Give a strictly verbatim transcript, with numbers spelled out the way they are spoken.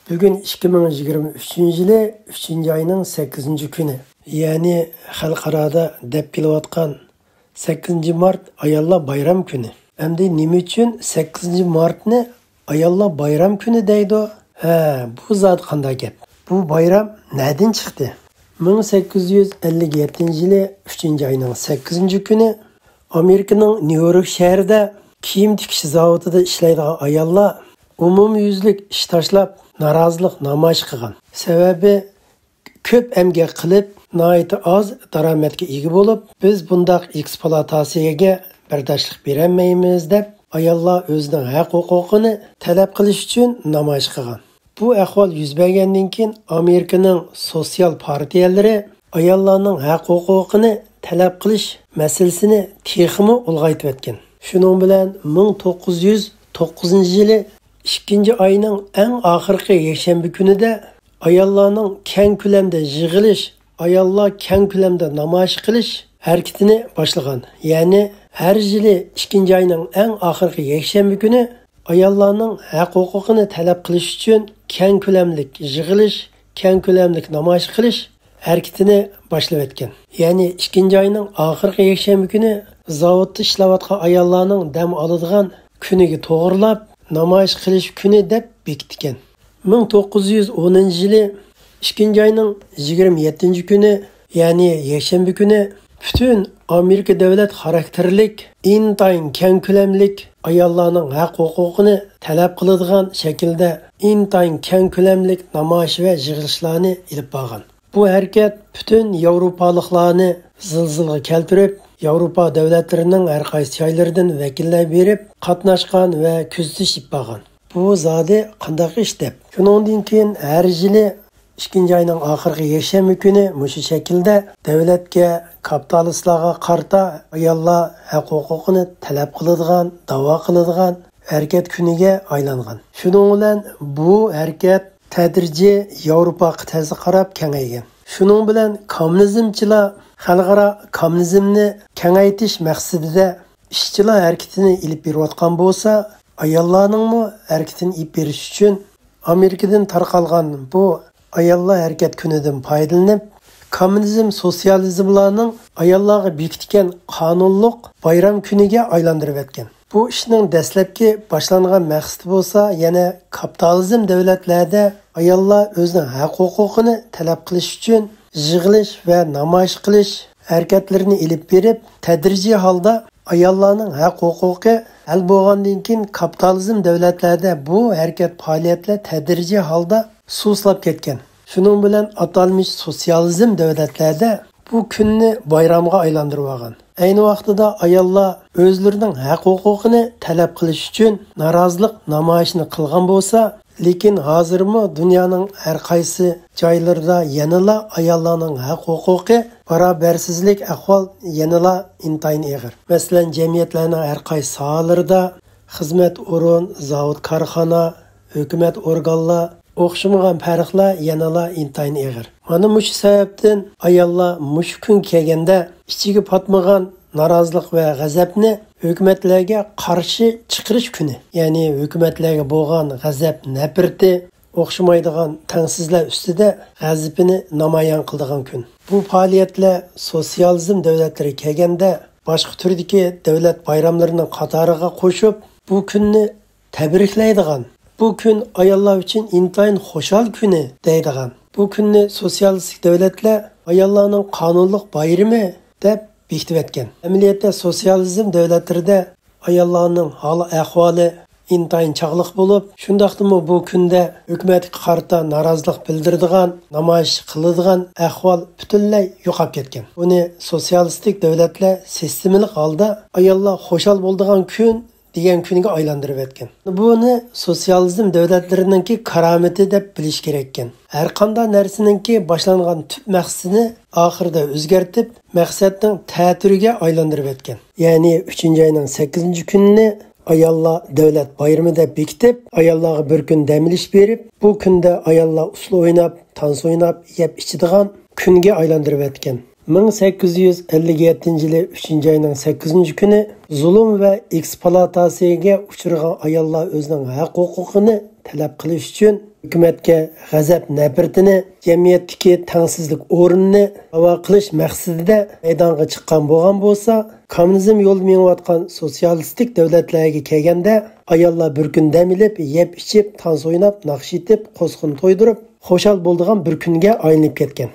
بۈگۈن ئىككى مىڭ يىگىرمە ئۈچىنچى يىلى ئۈچىنچى ئاينىڭ سەككىزىنچى كۈنى، يەنى خەلقئارادا دەپ كېلىۋاتقان سەككىزىنچى مارت ئاياللار بايرام كۈنى. ئەمدى نېمە ئۈچۈن سەككىزىنچى مارتنى ئاياللار بايرام كۈنى دەيدۇ؟ ھە، بۇ زادى قانداق گەپ؟ بۇ بايرام نەدىن چىقتى؟ مىڭ سەككىز يۈز ئەللىك يەتتىنچى يىلى ئۈچىنچى ئاينىڭ سەككىزىنچى كۈنى ئامېرىكىنىڭ نيۇ يورك شەھىرىدە كىيىم تىكىش زاۋۇتىدا ئىشلەيدىغان ئاياللار ئومۇميۈزلۈك ئىش تاشلاپ، نارازىلىق نامايىش قىلغان. سەۋەبى، كۆپ ئەمگەك قىلىپ، ناھايىتى ئاز دارامەتكە ئىگە بولۇپ، بىز بۇنداق ئېكسپلۇئاتاتسىيەگە بەرداشلىق بېرەلمەيمىز، دەپ، ئاياللار ئۆزىنىڭ ھەق ھوقۇقىنى تەلەپ قىلىش ئۈچۈن نامايىش قىلغان. بۇ ئەھۋال يۈز بەرگەندىن كېيىن، ئامېرىكىنىڭ سوتسىيال پارتىيەلىرى ئاياللارنىڭ ھەق ھوقۇقىنى تەلەپ قىلىش مەسىلىسىنى تېخىمۇ ئۇلغايتىۋەتكەن. شۇنىڭ بىلەن مىڭ توققۇز يۈز توققۇزىنچى يىلى ئىككىنچى ئاينىڭ ئەڭ ئاخىرقى يەكشەنبە كۈنىدە ئاياللارنىڭ كەڭ كۆلەمدە يىغىلىش، ئاياللار كەڭ كۆلەمدە نامايىش قىلىش ھەرىكىتىنى باشلىغان. يەنى ھەر يىلى ئىككىنچى ئاينىڭ ئەڭ ئاخىرقى يەكشەنبە كۈنى ئاياللارنىڭ ھەق ھوقۇقىنى تەلەپ قىلىش ئۈچۈن كەڭ كۆلەملىك يىغىلىش، كەڭ كۆلەملىك نامايىش قىلىش ھەرىكىتىنى باشلىۋەتكەن. يەنى ئىككىنچى ئاينىڭ ئاخىرقى يەكشەنبە كۈنى زاۋۇتتا ئىشلەۋاتقان ئاياللارنىڭ دەم ئالىدىغان كۈنىگە توغرىلاپ نامايىش قىلىش كۈنى دەپ بېكىتكەن. مىڭ توققۇز يۈز ئونىنچى يىلى ئىككىنچى ئاينىڭ يىگىرمە يەتتىنچى كۈنى، يەنى يەكشەنبە كۈنى پۈتۈن ئامېرىكا دۆلەت خاراكتېرلىك ئىنتايىن كەڭ كۆلەملىك ئاياللارنىڭ ھەق ھوقۇقىنى تەلەپ قىلىدىغان شەكىلدە ئىنتايىن كەڭ كۆلەملىك نامايىش ۋە يىغىلىشلارنى ئېلىپ بارغان. بۇ ھەرىكەت پۈتۈن ياۋروپالىقلارنى زىلزىلىغا كەلتۈرۈپ، ياۋروپا دۆلەتلىرىنىڭ ھەر قايسى جايلىرىدىن ۋەكىللەر بېرىپ قاتناشقان ۋە كۆزىتىش ئېلىپ بارغان. بۇ زادى قانداق ئىش دەپ. شۇنىڭدىن كېيىن ھەر يىلى ئىككىنچى ئاينىڭ ئاخىرقى يەكشەنبە كۈنى مۇشۇ شەكىلدە دۆلەتكە، كاپىتالىستلارغا قارىتا ئاياللار ھەق ھوقۇقىنى تەلەپ قىلىدىغان، داۋا قىلىدىغان ھەرىكەت كۈنىگە ئايلانغان. شۇنىڭ بىلەن بۇ ھەرىكەت تەدرىجىي ياۋروپا قىتئەسىگە قاراپ كېڭەيگەن. شۇنىڭ بىلەن كوممۇنىزمچىلار خەلقئارا كوممۇنىزمنى كېڭەيتىش مەقسىتىدە ئىشچىلار ھەرىكىتىنى ئېلىپ بېرىۋاتقان بولسا، ئاياللارنىڭمۇ ھەرىكىتىنى ئېلىپ بېرىش ئۈچۈن ئامېرىكىدىن تارقالغان بۇ ئاياللار ھەرىكەت كۈنىدىن پايدىلىنىپ، كوممۇنىزم، سوتسىيالىزملارنىڭ ئاياللارغا بېكىتكەن قانۇنلۇق بايرام كۈنىگە ئايلاندۇرۇۋەتكەن. بۇ ئىشنىڭ دەسلەپكى باشلانغان مەقسىتى بولسا، يەنە كاپىتالىزم دۆلەتلەردە ئاياللار ئۆزىنىڭ ھەق ھوقۇقىنى تەلەپ قىلىش ئۈچۈن يىغىلىش ۋە نامايىش قىلىش ھەرىكەتلىرىنى ئېلىپ بېرىپ، تەدرىجىي ھالدا ئاياللارنىڭ ھەق ھوقۇقى ھەل بولغاندىن كېيىن، كاپىتالىزم دۆلەتلەردە بۇ ھەرىكەت پائالىيەتلەر تەدرىجىي ھالدا سۇسلاپ كەتكەن. شۇنىڭ بىلەن ئاتالمىش سوتسىيالىزم دۆلەتلەردە بۇ كۈننى بايرامغا ئايلاندۇرۇۋالغان. ئەينى ۋاقتىدا ئاياللار ئۆزلىرىنىڭ ھەق ھوقۇقىنى تەلەپ قىلىش ئۈچۈن نارازىلىق نامايىشىنى قىلغان بولسا، لېكىن ھازىرمۇ دۇنيانىڭ ھەر قايسى جايلىرىدا يەنىلا ئاياللارنىڭ ھەق ھوقۇقى، باراۋەرسىزلىك ئەھۋال يەنىلا ئىنتايىن ئېغىر. مەسىلەن، جەمئىيەتلەرنىڭ ھەر قايسى ساھەلىرىدە، خىزمەت ئورۇن، زاۋۇت، كارخانا، ھۆكۈمەت ئورگانلار، ئوخشىمىغان پەرقلەر يەنىلا ئىنتايىن ئېغىر. مانا مۇشۇ سەۋەبتىن ئاياللار مۇشۇ كۈنگە كەلگەندە ئىچىگە پاتمىغان نارازىلىق ۋە غەزەپنى ھۆكۈمەتلەرگە قارشى چىقىرىش كۈنى، يەنى ھۆكۈمەتلەرگە بولغان غەزەپ نەپرىتى، ئوخشىمايدىغان تەڭسىزلەر ئۈستىدە غەزىپىنى نامايان قىلىدىغان كۈن. بۇ پائالىيەتلەر سوتسىيالىزم دۆلەتلىرى كەلگەندە باشقا تۈردىكى دۆلەت بايراملىرىنىڭ قاتارىغا قوشۇپ، بۇ كۈننى تەبرىكلەيدىغان، بۇ كۈن ئاياللار ئۈچۈن ئىنتايىن خۇشال كۈنى دەيدىغان، بۇ كۈننى سوتسىيالىستىك دۆلەتلەر ئاياللارنىڭ قانۇنلۇق بايرىمى دەپ بېكىتىۋەتكەن. ئەمەلىيەتتە سوتسىيالىزم دۆلەتلىرىدە ئاياللارنىڭ ھال ئەھۋالى ئىنتايىن چاغلىق بولۇپ، شۇنداقتىمۇ بۇ كۈندە ھۆكۈمەتكە قارىتا نارازىلىق بىلدۈرىدىغان، نامايىش قىلىدىغان ئەھۋال پۈتۈنلەي يوقاپ كەتكەن. بۇنى سوتسىيالىستىك دۆلەتلەر سىستېمىلىق ھالدا ئاياللار خۇشال بولىدىغان كۈن دېگەن كۈنگە ئايلاندۇرۇۋەتكەن. بۇنى سوتسىيالىزم دۆلەتلىرىنىڭكى كارامىتى دەپ بىلىش كېرەككەن. ھەرقانداق نەرسىنىڭكى باشلانغان تۈپ مەقسىتىنى ئاخىرىدا ئۆزگەرتىپ، مەقسەتنىڭ تەتۈرىگە ئايلاندۇرۇۋەتكەن. يەنى ئۈچىنچى ئاينىڭ سەككىزىنچى كۈنىنى ئاياللار دۆلەت بايرىمى دەپ بېكىتىپ، ئاياللارغا بىر كۈن دەم ئېلىش بېرىپ، بۇ كۈندە ئاياللار ئۇسسۇل ئويناپ، تانسا ئويناپ، يەپ ئىچىدىغان كۈنگە ئايلاندۇرۇۋەتكەن. مىڭ سەككىز يۈز ئەللىك يەتتىنچى يىلى ئۈچىنچى ئاينىڭ سەككىزىنچى كۈنى زۇلۇم ۋە ئېكسپلۇئاتاتسىيەگە ئۇچرىغان ئاياللار ئۆزىنىڭ ھەق ھوقۇقىنى تەلەپ قىلىش ئۈچۈن ھۆكۈمەتكە غەزەپ نەپرىتىنى، جەمئىيەتتىكى تەڭسىزلىك ئورنىنى داۋا قىلىش مەقسىتىدە مەيدانغا چىققان بولغان بولسا، كوممۇنىزم يولىدا مېڭىۋاتقان سوتسىيالىستىك دۆلەتلەرگە كەلگەندە، ئاياللار بىر كۈن دەم ئېلىپ، يەپ ئىچىپ، تانسا ئويناپ، ناخشا ئېيتىپ، قوسىقىنى تويدۇرۇپ، خۇشال بولىدىغان بىر كۈنگە ئايلىنىپ كەتكەن.